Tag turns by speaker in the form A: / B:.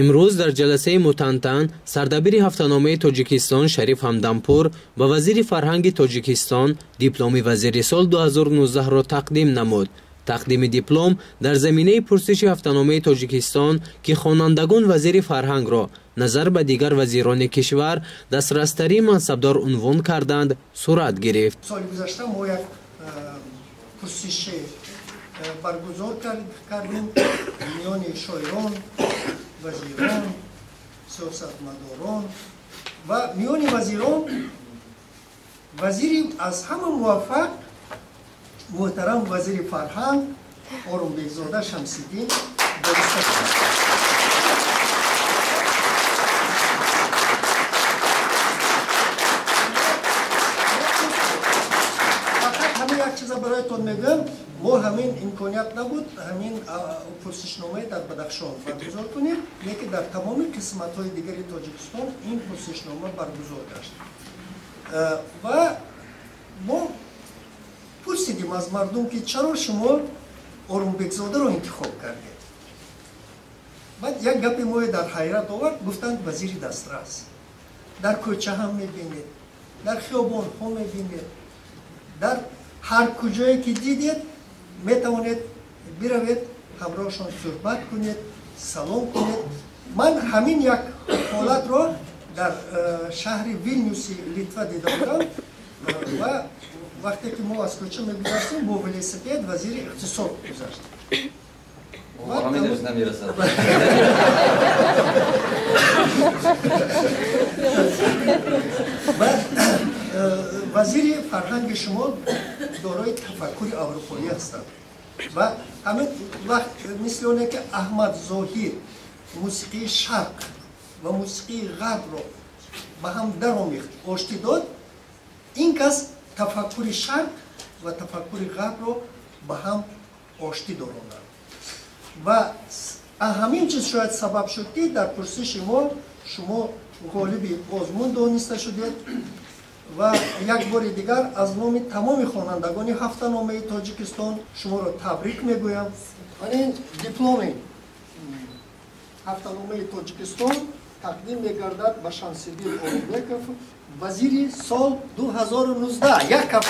A: Имрӯз дар ҷаласаи мутантан сардабири ҳафтаномаи Тоҷикистон Шариф Ҳамдампур ба вазири фарҳанги Тоҷикистон дипломи вазири сол 2019-ро тақдим намуд. Тақдими диплом дар заминаи пурсиши ҳафтаномаи Тоҷикистон, ки хонандагон вазири фарҳангро назар ба дигар вазирони кишвар дастрастарин мансабдор унвон карданд, сурат гирифт.
B: Соли гузашта мо як пурсише баргузор кардем миёни шоирон, вазирон, сиёсатмадорон ва миёни вазирон вазири аз ҳама муваффақ муҳтарам вазири фарҳанг Орумбекзода Шамсиддин. Фақат ҳамин як чиза бароятон мегӯям, мо ҳамин имконият набуд ҳамин пурсишномае дар Бадахшон баргузор кунем, лекин дар тамоми қисматҳои дигари Тоҷикистон ин пурсишнома баргузор гашт. Ва мо пурсидим аз мардум, ки чаро шумо Орумбекзодаро интихоб кардед. Баъд як гапи мое дар ҳайрат овард, гуфтанд вазири дастрас. Дар кӯча ҳам мебинед, дар хиёбонҳо мебинед, дар ҳар куҷое ки дидед метавонед биравед, ҳамроҳшон суҳбат кунед, салом кунед. Ман ҳамин як ҳолатро дар шаҳри Вилнюси Литва дида будам ва вақте ки мо аз кӯча мегузаштем, бо велосипед вазири иқтисод гузашт. Вазири фарҳанги шумо дорои тафаккури аврупоӣ ҳастанд ва ҳамин вақт мисли оне ки Аҳмад Зоҳир мусиқии шарқ ва мусиқии ғарбро ба ҳам даромехт, оштӣ дод, ин кас тафаккури шарқ ва тафаккури ғарбро ба ҳам оштӣ доронад. Ва ҳамин чиз шояд сабаб шуд, ки дар пурсиши мо шумо ғолиби озмун дониста шудед. Ва як бори дигар аз номи тамоми хонандагони ҳафтаномаи Тоҷикистон шуморо табрик мегӯям. Ин дипломи ҳафтаномаи Тоҷикистон тақдим мегардад ба Шамсиддин Орумбеков, вазири сол 2019. Як каф.